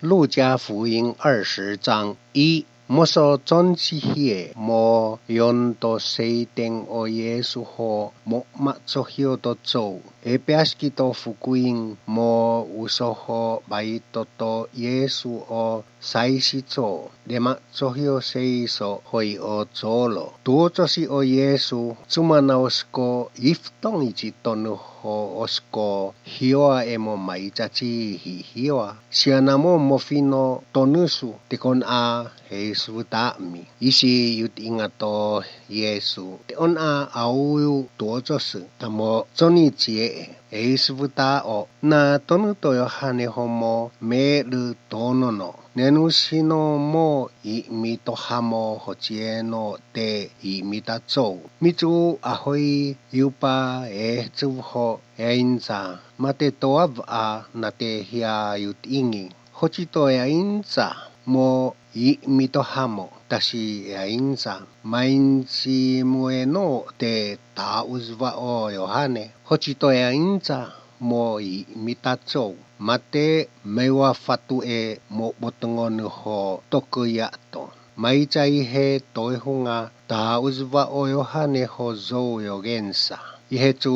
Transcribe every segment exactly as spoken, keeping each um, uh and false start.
路加福音二十章一。Moso Tonisi hie mo Ionato Seiteni ʻo Iesu ho mo Maʻatohio to Jou, ʻe Peasiki to Fukuini mo uso ho ʻaitotō Iesu ʻo Saisito, ʻe Maʻatohio Seiso hoi ʻo Tolo. Tuo Tosi ʻo Iesu, tuma na ʻosi ko ifitongi ti tonu ho ʻosi ko hioa ʻe mo maitati hi hioa. Siana mo mofino tonusu te konaʻa he ʻi suvutaʻami. ʻIsi iutiʻinga to Iesu te onaʻa ʻauiu tuo Tosi ta mo Tonisi ʻe ʻe ʻi suvutaʻo na tonu to Iohane ho mo meʻlu tonono. Nenu sino mo ʻi mito hamo ho tieno te ʻi mita Jou. Mitu ʻa hoi iupa ʻe tuvu ho ʻe ʻinsa, ma te toava na te hia iutiʻingi. Hoti to ʻe ʻinsa mo ʻi mito hamo, tasi ʻe ʻinsa. Mainsi mueno te tāʻuzuva ʻo Iohane. Hoti to ʻe ʻinsa mo ʻi mita Jou. Ma te meiua fatu ʻe mo ʻotongonu ho tokoiato. Maitaʻi he toehunga tāʻuzuva ʻo Iohane ho Jou ʻo Kenisa. ʻI he tu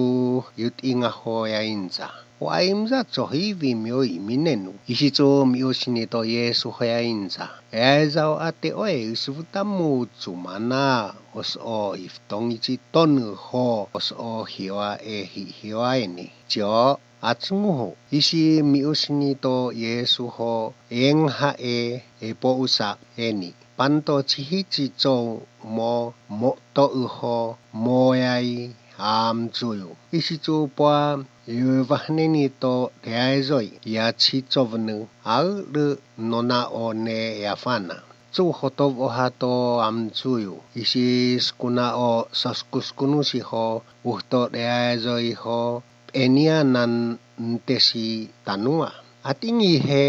iutiʻinga ho ʻe ʻinsa. ʻO ʻaimza tohivi mio ʻi minenu. ʻIsi tu miʻusini to Iesu ho ʻe ʻinsa. ʻE ʻa ʻe zau ʻa te ʻoe ʻi suvutamu tuma na ʻosi ʻo ifitongi ti tonu ho ʻosi ʻo hioa ʻe hi hioa ʻeni. Tio, ʻa tunguhu. ʻIsi miʻusini to Iesu ho ʻe ʻenga haʻe ʻe poʻusa ʻeni. Panto tihiti Jou mo mo toʻu ho mo ʻe ai ʻa Maʻatohio. ʻIsi tu poa ʻi ʻuvahaneni to te ʻa ʻe zoi ia ti covenu ʻaulu nona ʻo ne ʻe afana. Tu hoto ʻoha to ʻa Maʻatohio. ʻIsi sukuna ʻo soskusukunusi ho uto te ʻa ʻe zoi ho ʻenia nan tesi tanua. ʻAtingi he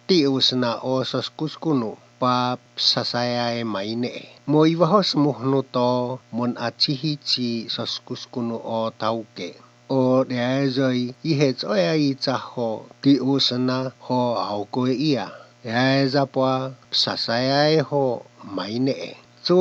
tiʻusina ʻo soskusukunu pa psasaea ʻe mai neʻe. Mo ʻi vaho sumuhunu to mon ʻa tihiti soskusukunu ʻo tauke. ʻO te ʻa ʻe zoi ʻi he toʻe ai taho tiʻusina ho ʻauko ʻe ia. ʻE ʻa ʻe zapoa psasaea ʻe ho mai neʻe. Tu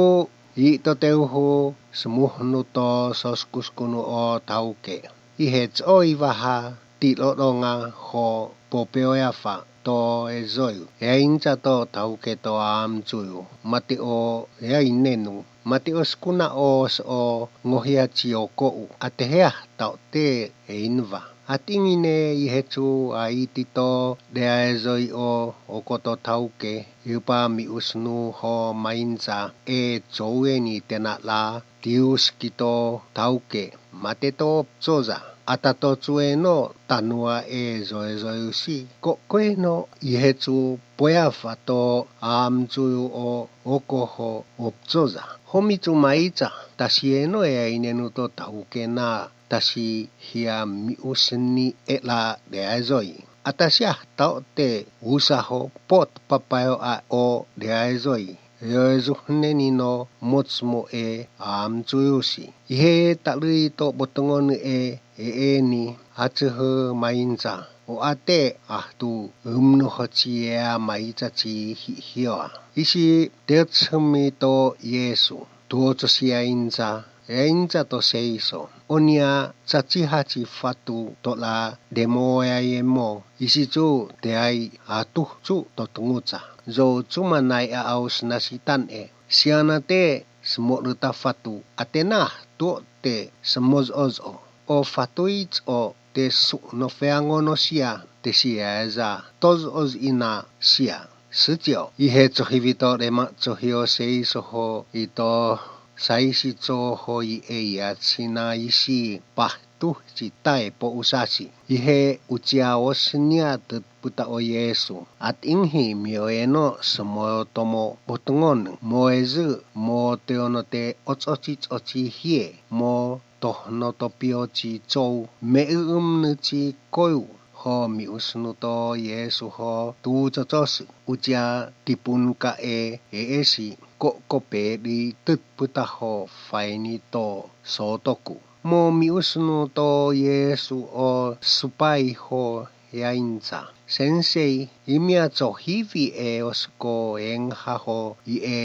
ʻi to te uhu sumuhunu to soskusukunu ʻo tauke. ʻI he toʻo ʻi vaha tiʻolonga ho popeoeafa to ʻe zoi. ʻE ʻinsa to tauke to ʻa Maʻatohio. Ma te ʻo ʻe ai nenu. Ma te ʻo sukuna ʻo ʻosi ʻo ngohia ti ʻo koʻu. ʻA te hea tau te ʻe ʻinva. ʻAtingi ne ʻi he tu ʻa ʻiti to te ʻa ʻe zoi ʻo ʻokoto tauke. ʻIupa miʻusunu ho mainsa ʻe Jou ʻeni te na la tiusiki to tauke. Ma te to psoza. ʻAta to tu ʻeno tanua ʻe zoezoeusi. Ko ko ʻeno ʻi he tu poeafa to ʻa Maʻatohio ʻo ʻokoho ʻo psoza. Ho mitu maita, tasi ʻeno ʻe ai nenu to tauke na, tasi hia miʻusini ʻe la te ʻa ʻe zoi. ʻA tasi ʻa tau te usa ho pot papaio ʻa ʻo te ʻa ʻe zoi. ʻE ʻo ʻe zuhuneni no mots mo ʻe ʻa Maʻatohiosi. ʻI he talui to ʻotongonu ʻe ʻe ʻeni ʻa tuhu mainsa. ʻO ʻa te ʻa tu umnu hoti ʻe ʻa maitati hi hioa. ʻIsi te ʻo tumi to Iesu. Tuo Tosi ʻa ʻinsa, ʻe ʻinsa to Seiso. ʻOnia tati hati fatu to la te mo ʻe ai ʻe mo. ʻIsi tu te ai ʻa tuhu tu to tunguta. Zou tuma nai ʻa ʻaus na si tanʻe. Siana te smoʻluta fatu ʻa te na tuo te smozozo. ʻO fatu ʻi ʻo te su no feangono sia te sia ʻe za tozozo ʻi na sia. Sitio, ʻi he tohivi to te Maʻatohio Seiso ho ʻi to Saisito ho ʻi ʻe ia tina ʻi si pa tuhi ti tae poʻusasi. ʻI he utia ʻo sinia te puta ʻo Iesu. ʻAtingi mio ʻeno samoyo tomo ʻotongonu. Mo ʻe zu, mo te ono te ʻotiʻoti hie. Mo tohono to pioti Jou me ʻuʻumnu ti koiu. Ho miʻusunu to Iesu ho tu totosi. Utia tipun ka ʻe ʻe ʻesi ko ko pe li tuputa ho faini to sotoku. Mo miʻusunu to Iesu ʻo supai ho ʻe ʻa ʻinsa. Sensei, ʻi mia cohivi ʻe osiko ʻenga haho ʻi ʻe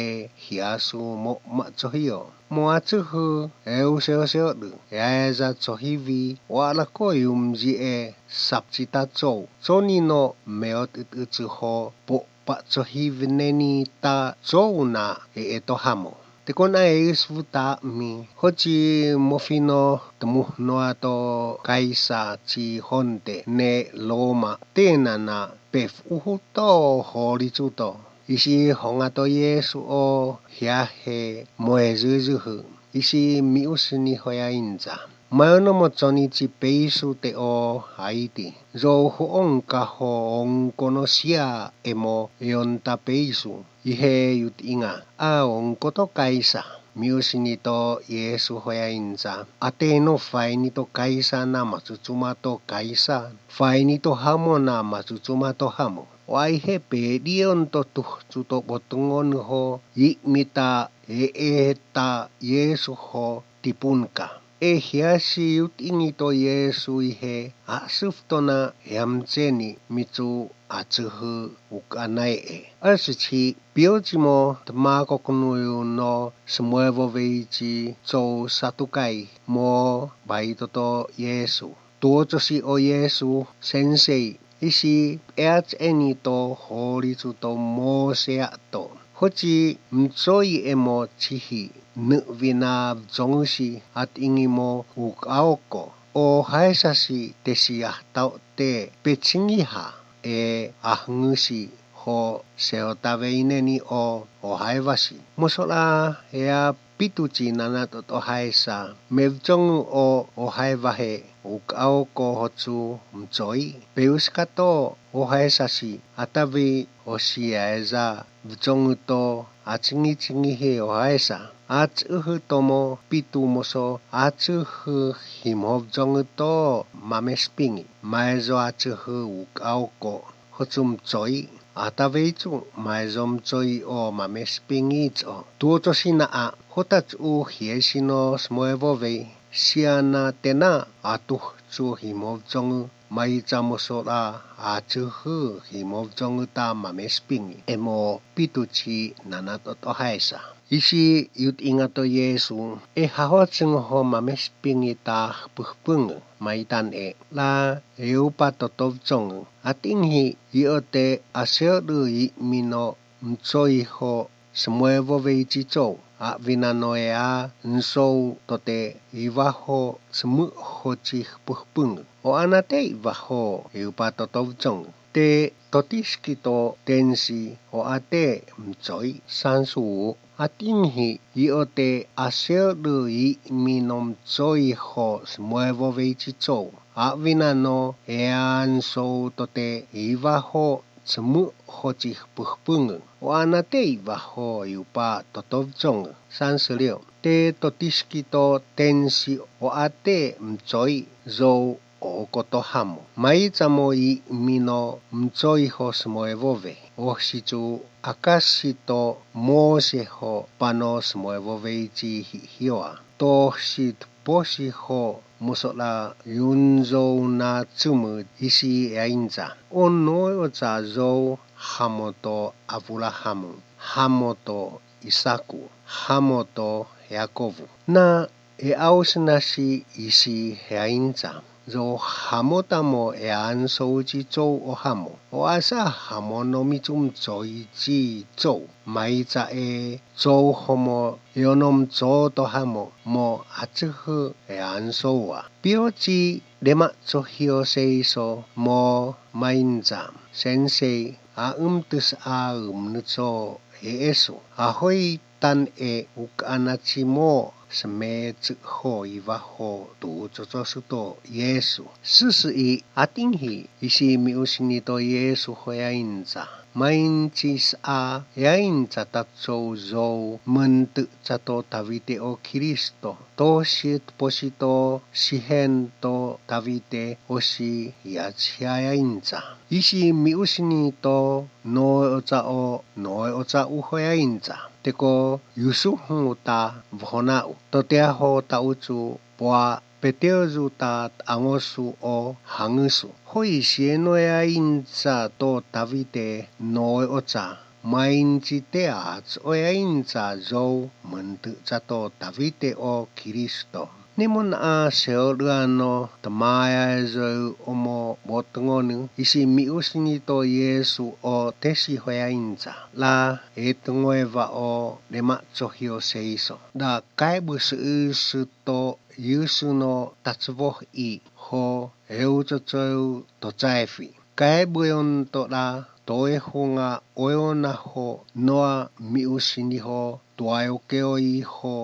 hiasu mo macohio. Mo atuhu e useoseodu, ʻe aeza cohivi ʻo ala ko i umzi e saptita cou. Coni no me ot ut utu ho po pa cohivi neni ta cou na e e to hamo. Te kona e isvu ta mi, hoti mo fino te muhnoa to Kaisa ci honte ne Loma tena na pef uhu to holi tuto. ʻIsi honga to Iesu ʻo hiahe mo e zuzuhu. ʻIsi miusini hoia inza. Mai ono mo Coni ci Peisu te o Haiti. Zou hoʻonga ho ong konosia e mo e onta Peisu. ʻI he utiʻinga a ong koto Kaisa. Miusini to Iesu hoia inza. A te no faini to Kaisa na matucuma to Kaisa. Faini to hamo na matucuma to hamo. ʻO ai he pe dion to tuh tuto botungon ho i mita e e ta Iesu ho tipunka. ʻE hiasi utiʻingi to Iesu ʻi he a suftona e amteni mitu a tuhu ukanaeʻe. Asiti piotimo te mako kunu iu no Samuevo Veiti cou Satukai mo Baitoto Iesu. Tuotosi ʻo Iesu, Sensei, ʻisi ʻeat eni to holi tuto mo se ato. Hoti mtoi e mo tihi, nuʻvina vjongusi ʻat ingi mo ukaoko. ʻO haesasi te si ahtau te petingiha e ahngusi ho se o taveineni ʻo ʻo haevasi. Mosola ea pitu ci nana toto haesa, me vjongu ʻo ʻo haevahe ukaoko hotu mtoi. Pe usikato ʻo haesasi, a tavi ʻo si aeza vjongu to a tingitingihe ʻo haesa. A tuhu tomo pitu moso a tuhu himo vjongu to mamespingi. Maezo a tuhu ukaoko hotu mtoi, a taveitu, maezo mtoi ʻo mamespingi to. Tuotosi na a hota tu hiesino Samuevo Vei, siana tena a tuh tu himo vjongu, mai ta mosola a tuhu himo vjongu ta mamespingi. E mo pitu ci nana toto haesa. ʻIsi iut inga to Iesu, ʻe haho tingo ho mamespingi ta puhpungu, mai tan e la e upa toto vjongu. ʻAtingi i o te a seodu i mino mtoi ho Samuevo Veiti cou. ʻAvina no e a nsou to te ivaho samu ho ci puhpungu. ʻO ana te ivaho e upa toto vjongu. Te totiski to tensi ʻo a te mtoi sansu. ʻAtingi i o te a seodu i mino mtoi ho Samuevo Veiti cou. ʻAvina no e a nsou to te ivaho samu ho ci puhpungu. ʻO ana te ivaho e upa toto vjongu. Sansu leo. Te totiski to tensi ʻo a te mtoi zou ʻo koto hamo. Mai ta mo i mino mtoi ho Samuevo Vei. ʻO situ akasi to mo se ho pano Samuevo Veiti hi hioa. To sit posi ho mosola iun zou na tumu ʻisi e ainza. ʻO no e o ta zou hamo to Avulahamu, hamo to ʻIsaku, hamo to Heakovu. Na e ʻausinasi ʻisi he ainza. Zou hamo ta mo e ansou ci cou ʻo hamo. ʻO asa hamo no mitu mtoi ci cou. Mai ta e cou homo e ono mtoi to hamo mo a tuhu e ansoua. Pioti dema to hio seiso mo mainza. Sensei a umtus a umnuto e eso. A hoi tan e ukanati mo se me tu ho ivaho tu cocosuto Iesu. Susu i ʻatingi ʻisi miusini to Iesu ho e ainza. Maintis a e ainza ta cou zou mentu ta to Tavite ʻo Kilisto. To sit posito sihen to Tavite ʻo si ia tia e ainza. ʻIsi miusini to no e o ta o no e o ta u ho e ainza. Te ko Iusuhu ta vohonaʻu. To te aho ta utu poa Pē te u tā angosu ʻo hangusu. Hoi, siʻi ʻene ʻainita tō Tavite nō e ʻota, mai ni te ʻa ʻo e ʻainita zōu, manatu ʻa tō Tavite ʻo Kilisito. Ne mo naʻa seoluano tamaea e zōu ʻo mo botongonu, ʻi siʻi miʻusini tō Sēsu ʻo tesi ho ʻainita. La e tongo e vaʻo le maʻa tohi ʻo Sēsu. La kae busuʻusu tō Sēsu nō tatuvohi ho e utotou tō taefi. Kae bue on tō la tō e hunga ʻo e ona ho noa miʻusini ho tuae o ke o i ho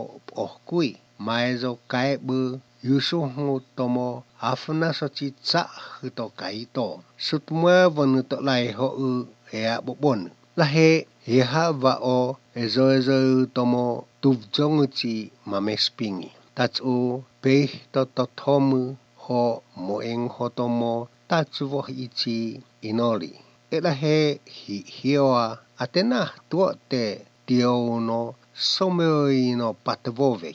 ʻohkui. Mai zo kae bu Sēsu hu tomo afuna soti taʻahu tō kaito. Sut mua vonu tō lai hoʻu e a bobonu. Lahe he ha vaʻo e zoezou tomo tuvjonguti ma mesipingi. Tatu peihi tō totomu ho mo ʻengo ho tomo tatuvohi iti ʻinoli. E lahe hi hioa a tena tuote tiouno someoino patevove.